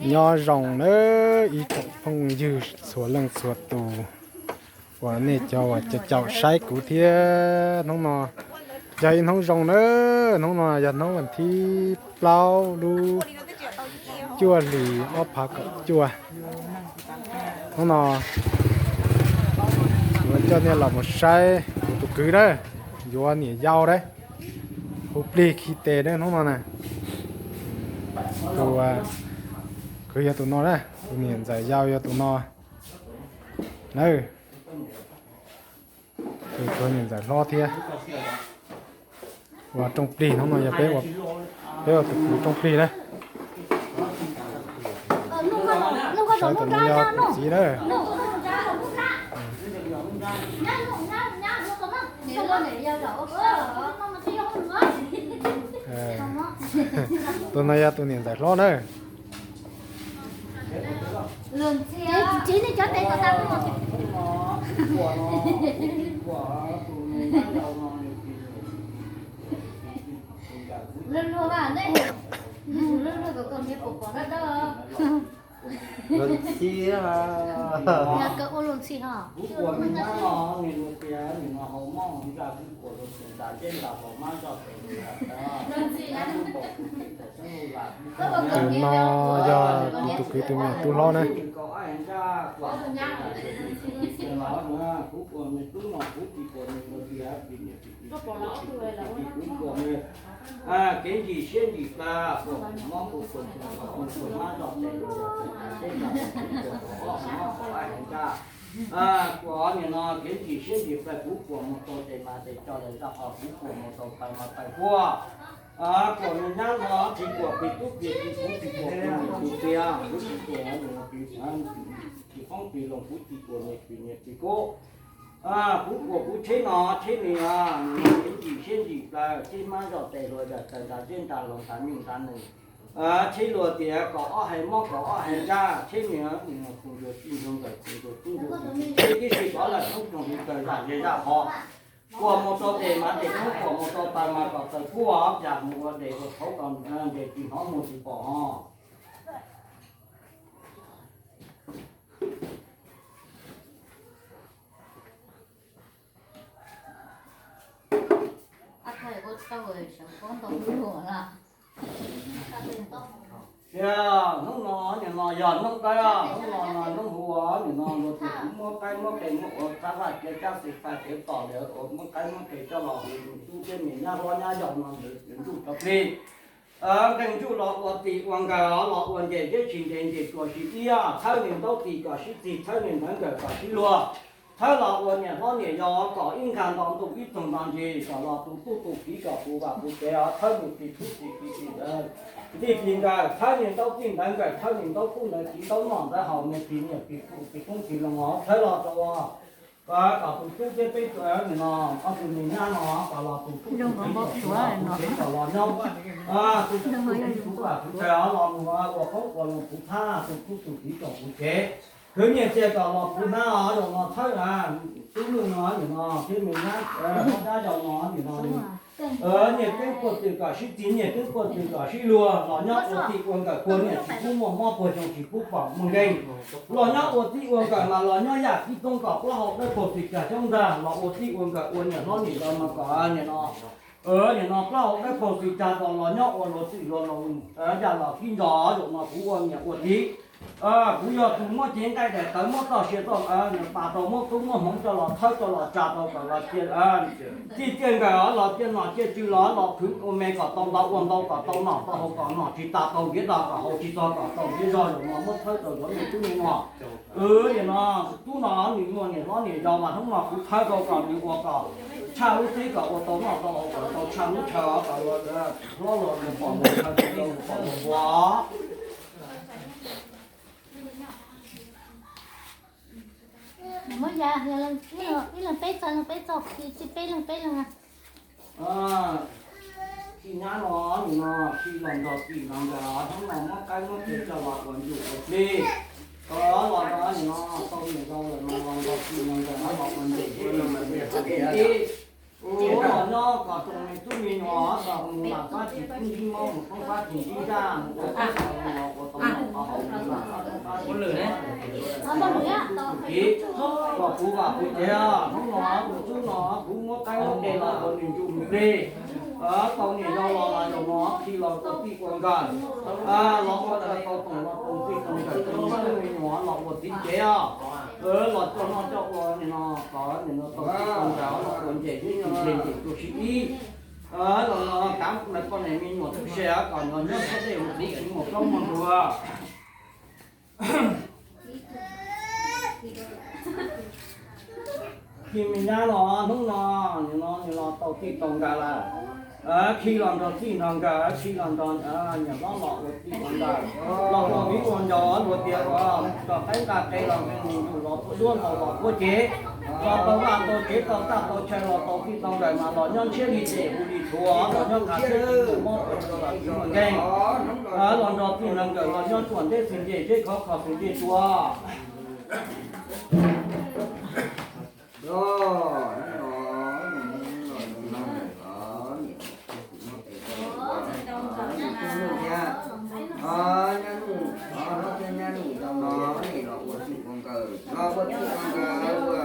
Nyob zoo nawb ib tsoom phooj ywg txhua leej txhua tus uas nej cov uas caum caum saib kuv thiab. Hnub no yog ib hnub zoo nawb, hnub no yog hnub vas thib plaub lub cuaj hlis ob phav kaum cuaj. Hnub no yuav coj nej los mus saib kuv tus kwv na, yuav niam yau na, hu plig khi tes na hnub no na. Tus kwv yog tus no na, tus niam ntxawm yau yog tus no na. Tus niam ntxawm hlob thiab. Ua rooj plig hnub no yog peb, peb ua tus kwv rooj plig na. Sawv tus no yog tus txiv na. Tus no yog tus niam ntxawm hlob na. Tus no yog tus kwv tus niam tub hlob na. Kev ntsis siab ntsis plaws, mob puas txoos, mob zog tes, mob qhov vaj heev tag. Kuv nim no kev ntsis siab ntsis plaws, kuv puas mus tau tes mas tes tso lawm, zaj qhov kuv puas mus tau taw mas taw puag. Kuam nws nyab no tsis kuam pis tub pis kiv, kuv tsis kuam pis niam pis txiv, kuv tsis kuam pis phooj pis loos, kuv tsis kuam niam pis niam pis kub. Kuv kuam kuv tsheb no tsheb nws, nws kev ntsis siab ntsis plaws, tsheb mab zog tes hluas zog taws nrad zeb nrad loos nrad nyuj nrad nws. Tsheb luag tias kom ob hais mob kom ob hais ntsaj, tsheb nws, nws kuj ntsuag txij ntsuag nkawm kuj ntsuag tub ntsuag tub, tsheb tib si kov lawm thoob tsoom hli taws zaj zej zaj qhov. Kuam mus rau tes mas tes thoob, kuam mus rau taw mas kom taw puag, cas mus ua des ua thaub kom ntes tsis hnov muag tsis pom ho. Sia, hnub no nim no yog hnub dawb, hnub no no hnub hu ua nim no luag tus kuv muab qaib muab qe muab ua txab vaj cia cab xis pais kev tom lawm uas muab qaib muab qe coj los hu tub thiab niam nyab hlob nyab yau no ntawd ntuj tso plig. Nqees ntsuj los ua txij ua nkawm los ua nce zeb tsis nce nce tsuas sib ib, thawb niag ntaub txij kom sib txig, thawb niag ntawv nkawm kom sib luag. Thawb los ua niam hlob niam yau kom ib nkag nto ntuj ib txog nto ntsis, kom los tus tub tus kiv kom puv vam puv tsev os, thawb niag txij tub txij kiv txij ntawv ntij txij nkawm, thawb niag ntaub txij ntawv nkawm, thawb niag ntaub kub ntawv kiv ntaub noj ntawv haus, niag txij niam txij pub txij poob txij loo os, thawb los rau kom tus tub thiab peb nim no ob tug niag nyab no kom los tus tub tus kiv kom puv vam puv tsev kom los nyob, tus tub tus kiv puv vam puv tsev os, los mus ua qoob ua loo puv thab, tus tub tus kiv kom puv tsev. Khwv nyiaj txiag kom los puv hnab os, zaum no thawb tub lwj no nim no thiab me nyab hlob nyab yau no nim no nws nyias keeb puag txwm kom sib txig, nyias keeb puag txwm kom sib luag, los nyob ua txij ua nkawm puag niam tsis pub muaj mob puag xyoo tsis pub pom muaj nkeeg, los nyob ua txij ua nkawm mas los nyob yam tib toob kom plaub hau dawb paug txwm cag xyoob ntag, los ua txij ua nkawm ua niam hlob niam yau mas kom nim no nim no plaub hau dawb paug txwm cag kom los nyob ua luag txwj luag laus, yam los kib nco, zaum no kuv ua niam ua txiv. Kuv yog tus muab cev nqaij daim tawv muab txoj sia txoj, niam pas rau muab tub muab hmoov coj los thawb coj los tsa rau kom los cia txij txiaj nkawm los cia nom cia tswv los los khwv ua me kom tau ntau ua ntau kom tau nom tau haus kom nom tsis tas tau ntiav dag kom haus tsis txog kom tau ntiav zog, zaum no muab thawb rau zov niag tub niag no. Nim no tub no nws muaj niam hlob niam yau mas hnub no kuv thawb rau kom nws ua kom tshaj lub teb kom ua tau noj tau haus kom tau tshaj lub chaw kom hlob los pom mus chaw tau pom mus ua. Muab ya, ib leeg peb txog, leej peb txog, tsis peb leeg peb leeg. Txij nyab no nim no txij los nrog txij los nkawm hnub no muab qaib muab qe coj los ua ntsuj ua plig. Los no nim no tau niam yau lawm no los nrog txij los nkawm los ua ntsuj ua plig. Ua los nyob kom tau me tub me nyuam kom mus lam fab tsis pub ntsib mob, mus poob fab tsis ntsib zaj, mus ua tau ua tau ua tau mus lam fab poob fab tsis ntsib mob. Tus txiv, kom kuv vam kuv tsev, hnub no tus tub no kuv muab qaib muab qe los ua nws ntsuj nws plig, tau niam yau los mas zaum no khi los rau txij ua nkawm, los ua tau toom los toom txij toom nkawm rau me tub me nyuam los ua txiv tsev os. Los coj noj coj ua nim no kom nim no tau txij tau nkawm los ua ntses ib tug ntses ntses tua si ib. Los no kav poj niam me nyuam tub se kom nyob nyob siab dej mus txiv tsis muaj plaub muaj ntug. Khi me nyab los hnub no, nim no nws los tau txij tau nkawm lawm. Khi los nrog txij nrog nkawm, khi los nrog niam hlob los ua txij ua nkawm, los ua viv ua ncaus luag tias ua tso qaib nqa qe los nqe mus ntus los puab duab ntaus los puab cev, los tau vaj tau tsev tau txaj tau chaw los tau txij tau nkawm mas los nyob ntshiab li tes hu li tshuav, los nyob qab teb tsis muaj mob ua tau los tsis muaj nkeeg. Los nrog txij nrog nkawm los nyob tsuam nteb xwm nce zeb khov kho xwm nce tua. Nyab Nuj, hlob thiab nyab Nuj zoo no nej los ua txij ua nkawm, los ua txij ua nkawm ua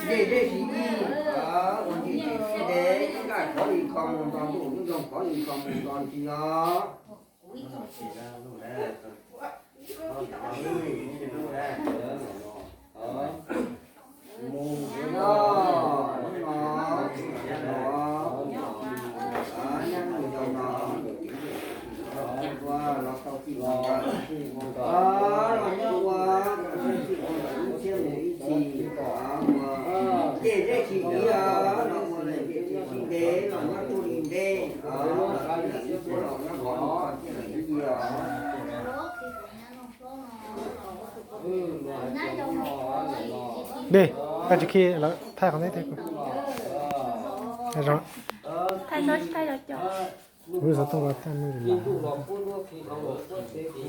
ntej zeb si ib, ua ntej zeb si ntev, nqaj khov li kho mus nto ntuj, lub nroog khov li kho mus nto ntsis os. Los tau txij los nkawm, los nyob ua txij ua nkawm lub txhiab mus ib txhis, ua ntej zeb si ib, los ua ntej zeb si ntev, los nyob tuaj li ntev, los ib suab los nyob qhov no thiaj li ib yig os. Dej, koj tsis khi lawv thaij qhov ntawd thiab. Thaij xwb, thaij cov cov. Kuv xav tau thaij me ntsis mas. Kuv rau twb, rooj twb tseem tsov.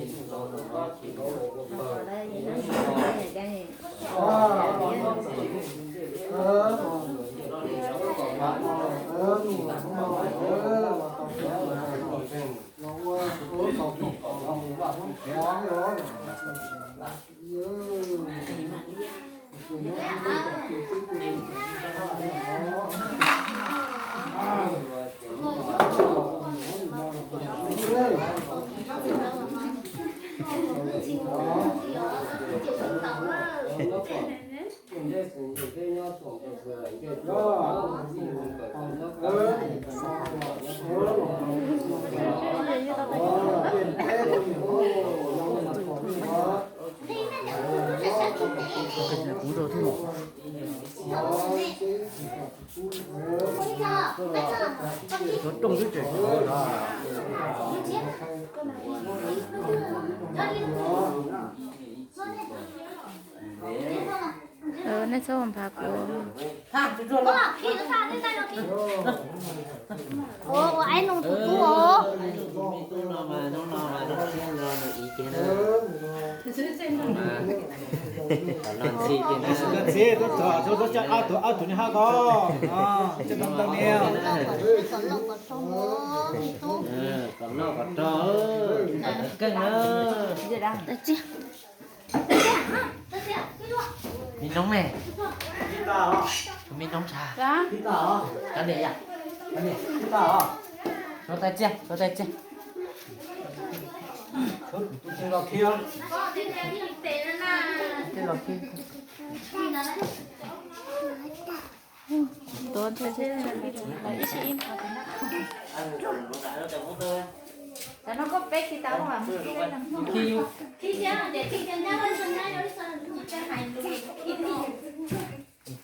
Nej txhob nphav kuv. Ua ib nus tus tub os. Txiv, tuaj txog, tuaj txog, ob tug, ob tug niag hab ko. Kom noj kom rau. Keej na. Me noob ne, tus me noob tsa, kab niam yam, kab niam, suav tais txiaj, suav tais txiaj.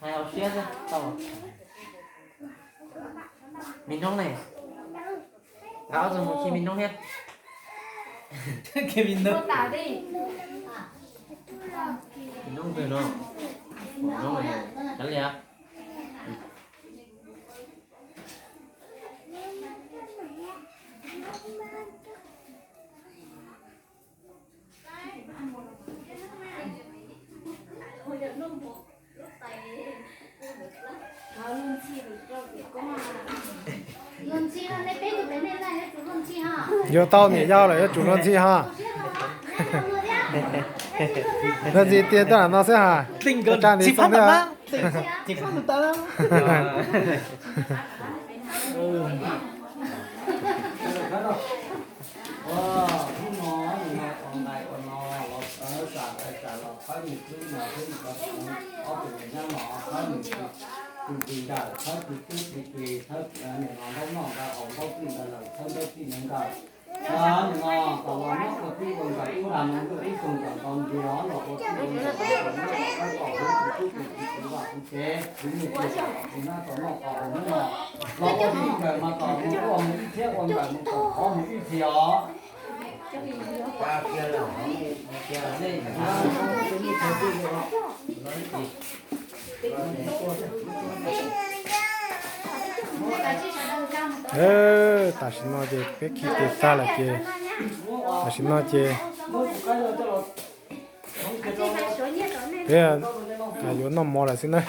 Hais hauv siab xwb tau. Me noob ne, nqa ob tug mus khi me noob thiab. Khi me noob. Me noob twg no? Noob ne, cov liam. Yuav tau niam yau lawm yuav tsum luag ntxhi ha. Luag ntxhi tiag tab lam no xwb ha. Tsa ntiv xoo thiab. Tam sim no ces peb khi tes tag lawm ces, tam sim no ces peb yuav noj mov lawm xwb na.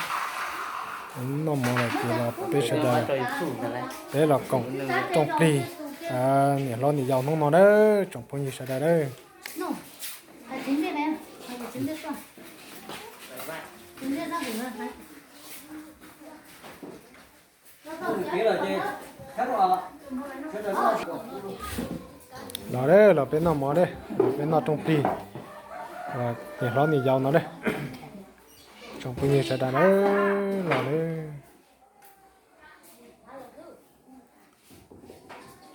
Noj mov lawm ces los peb sawv daws, peb los koom rooj plig niam hlob niam yau hnub no na, tsoom phooj ywg sawv daws na. Los, los peb noj mov, los peb noj rooj plig niam hlob niam yau no na. Tsoom phooj ywg sawv daws na, los na.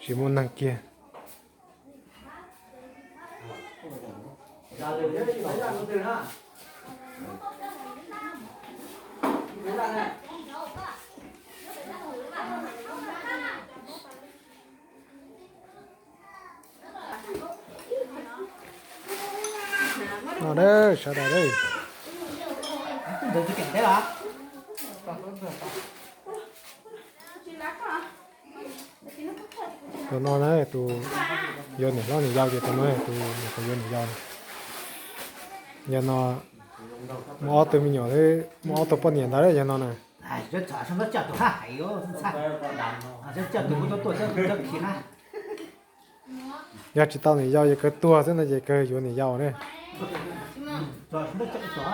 Tsis muaj neeg kiag. No sawv daws, tus no na, tus yuav niam hlob niam yau ces tus no tus yuav niam yau. Yog no muaj ob tug me nyuam, muaj ob tug poj niam ntawd yog no na. Yog tsis tau niam yau ces kawg tuag xwb no ces kawg yuav niam yau na.